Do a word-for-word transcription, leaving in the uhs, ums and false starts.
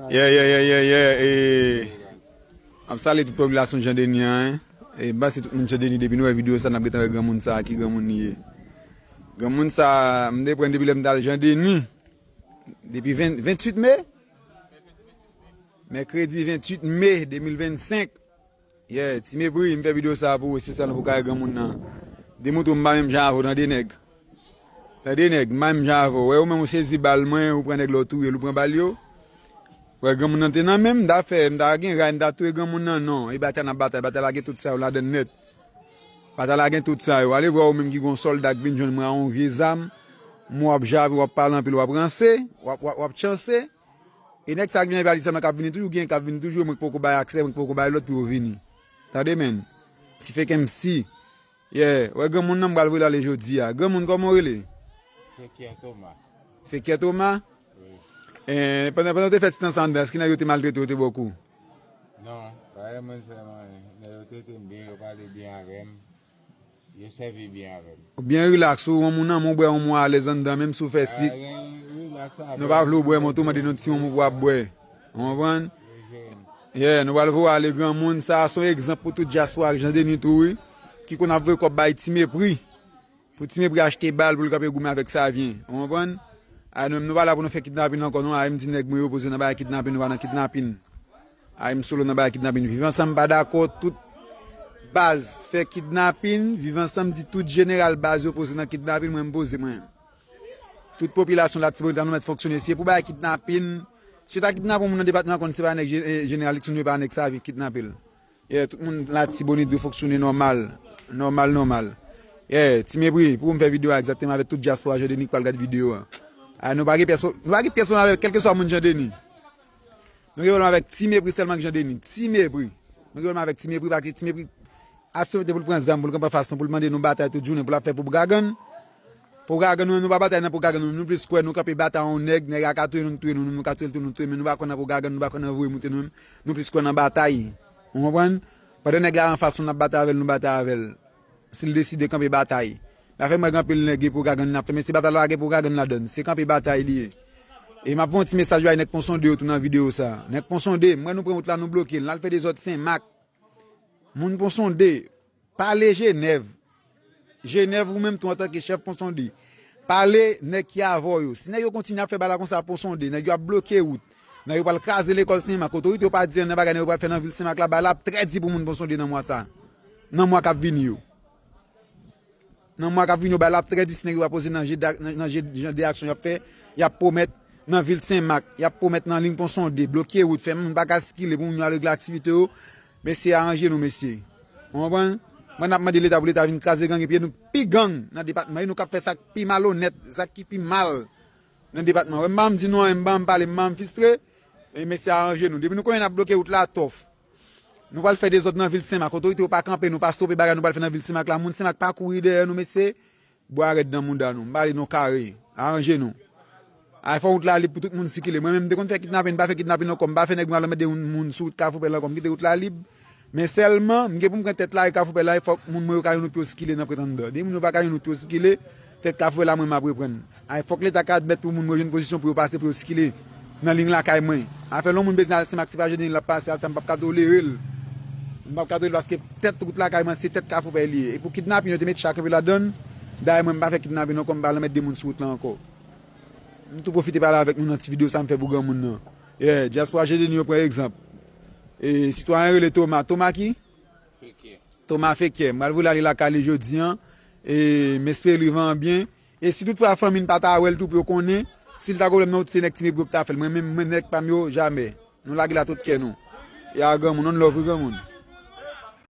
Yeah, yeah, yeah, yeah, yeah. E, m ap salye tout popilasyon Jan Deni an, hein. E, m panse tout moun Jan Deni, depi nou wè videyo sa, n ap gentan wè granmoun sa, ki granmoun li ye. Granmoun sa, m te pran depi lè m t al Jan Deni. Depi ven, venntuit me? Mèkredi venntuit me de mil vennsenk. Yeah, Ti Mepri, m fè videyo sa pou ou, espesyalman pou kare granmoun nan. Demontre w m pa menm jan avè w, tande nèg. Tande nèg, m pa menm jan avè w. Wè, ou menm ou sezi bal mwen, ou pran nèg la, ou touye l, ou pran bal yo. Wè, granmoun nan te nan men m, m ta fè, m ta gen ray, m ta touye granmoun nan, non. E batay n ap batay, batay la gen tout sa yo ladann nèt. Batay la gen tout sa yo. Ale vwè ou menm ki gon sòlda k vin jwenn mwen a yon vye zam, mwen w ap jape, w ap pale anpil, w ap ranse, w ap, w ap, w ap chanse. E nèg sa k vin Ayiti sèlman k ap vini toujou, gen k ap vini toujou, mwen k poko bay aksè, mwen k poko bay lòd pou yo vini. Tande, menn. Ti fake M C. Yeah, wè granmoun nan m pral voye l ale jodi a. Granmoun, kòman w rele? Fekè Toma. Fekè Toma? Wi. Eh, pandan, pandan w te fè ti tan sa anndan, èske nèg yo te maltrete w, yo te ba w kou? Non, pa gen moun fè m anyen. Nèg yo trete m byen, yo pale byen avè m. Yo sèvi byen avè m. Ou byen rilaks, ou yon moun nan, ou bwè yon moun alèz anndan, menm si w fè sik. Nou pa vle w bwè, men tou mande nou ti yon moun pou w ap bwè. Ou konprann? Yeah, nou pral voye ale granmoun. Sa a se yon egzanp pou tout dyaspora Jan Deni tou, wi. Ki konn ap voye kòb bay Ti Mepri. Pou Ti Mepri achte bal pou l kanpe goumen avèk Savyen. Ou konprann? A, nou menm nou pa la pou nou fè kidnapin ankò, non. A, m di nèg mwen yo poze nan bagay kidnapin, nou pa nan kidnapin. A, m solo nan bagay kidnapin. Viv Ansanm pa dakò, tout baz fè kidnapin. Viv Ansanm di tout jeneral baz yo poze nan kidnapin, mwen m poze mwen. Tout popilasyon Latibonit la nou mèt fonksyone. Si se pou bagay kidnapin, si yo ta kidnape yon moun nan depatman an, konn se pa nèg je-, eh, jeneral Luckson, yo pa nèg sa vin kidnape l. Yeah, tout moun Latibonit dwe fonksyone nòmal. Nòmal, nòmal. Yeah, Ti Mepri, pou m fè videyo a egzakteman avèk tout dyaspora Jan Deni k pral gade videyo a. A, nou pa gen pyès, nou pa gen pyès pwoblèm avèk kèlkeswa moun Jan Deni. Nou gen pwoblèm avèk Ti Mepri sèlman k Jan Deni. Ti Mepri. Nou gen pwoblèm avèk Ti Mepri, paske Ti Mepri aksepte pou l pran zam, pou l kanpe anfas nou, pou l mande nou batay tout jounen, pou l ap fè pwopagand. Pwopagand nou, nou pa batay nan pwopagand nou, nou plis kwè nou kanpe batay yon nèg, nèg la ka touye nou, nou touye nou, nou ka touye l tou, nou touye, men nou pa kwè nan pwopagand, nou pa kwè nan voye moute nou menm, nou plis kwè nan batay. Ou konprann? Pandan nèg la anfas nou, n ap batay avè l, nou batay avè l. Si l deside kanpe batay. N a fè m wè gen anpil nèg gen pwopagand n ap fè, men se batay la pa gen pwopagand ladann, se kanpe batay li ye. E m ap voye yon ti mesaj bay nèg Pon Sonde yo tou nan videyo sa. Nèg Pon Sonde, m wè nou pran wout la, nou bloke l, n al fè dezòd Senmak. Moun Pon Sonde, pale Jenèv. Jenèv, ou menm tou antanke chèf Pon Sonde, pale nèg ki avè w yo. Si nèg yo kontinye ap fè bagay la konsa Pon Sonde, nèg yo ap bloke wout. Nèg yo pral kraze lekòl Senmak. Otorite yo pa di anyen nan bagay nèg yo pral fè nan vil Senmak la, bagay la ap trè di pou moun Pon Sonde nan mwa sa. Nan mwa k ap vini yo. Nan mwa k ap vini yo, bagay la ap trè di si nèg yo pa poze nan je, nan, nan je, jan de aksyon y ap fè, y ap pwomèt nan vil Senmak, y ap pwomèt nan liy Pon Sonde, bloke wout, fè moun pa ka sikile, pou moun yo al regle aktivite yo. Mesye, aranje nou, mesye. Ou konprann? Mwen, n ap mande Leta pou Leta vin kraze gang, epi e nou k pi gang nan depatman, e nou k ap fè sa k pi malonèt, sa ki pi mal nan depatman. Wè, m pa janm di nou anyen, m pa janm pale, m pa janm fistre. E mesye, aranje nou. Depi nou konnen n ap bloke wout la, tòf. Nou pral fè dezòd nan vil Senmak. Otorite yo pa kanpe, nou pa stope bagay nou pral fè nan vil Senmak la. Moun Senmak pa kouri dèyè nou, mesye. Bwa rèd nan mouda nou. M pale nou kare. Aranje nou. Ay, fò wout la lib pou tout moun sikile. Mwen menm, m te konn fè kidnapin, m pa fè kidnapin ankò. M pa fè nèg mwen al anmède yon moun sou wout Kafou Pèl ankò. M kite wout la lib. Men sèlman, m gen pou m pran tèt la e Kafou Pèl la, e fòk moun mwen yo ka jwenn yon pye yo sikile nan Pretan Nò. Depi moun yo pa ka jwenn yon pye yo sikile, tèt Kafou Pèl la mwen m ap reprann. Ay, fòk Leta ka admèt pou moun mwen yo jwenn pozisyon pou yo pase, pou yo sikile nan liy lakay mwen. Afè lè yon moun bezwen al Senmak, se pa Jan Deni l ap pase, asta m p ap ka tolere l. M p ap ka tolere l paske tèt wout lakay mwen, se tèt Kafou Pèl li ye. E pou kidnapin, yo te met chat kanpe ladann. Dayè mwen, m pa fè kidnapin ankò, m pa al anmède moun sou wout la ankò. M tou pwofite pale avèk nou nan ti videyo sa m fè pou granmoun nan. Yeah, dyaspora Jan Deni yo pran egzanp. E sitwayen rele Toma. Toma ki? Fekè. Toma Fekè. M pral voye l ale lakay li jodi an. E m espere li van byen. E si toutfwa fanmi n pa ta wè l tou pou yo konnen, si l ta gen pwoblèm nan wout, se nèg Ti Mepri yo ki ta fè l. Mwen menm, mwen nèg pa m yo, jamè. Nou lage la tout kè nou. Ya granmoun, on love wi granmoun.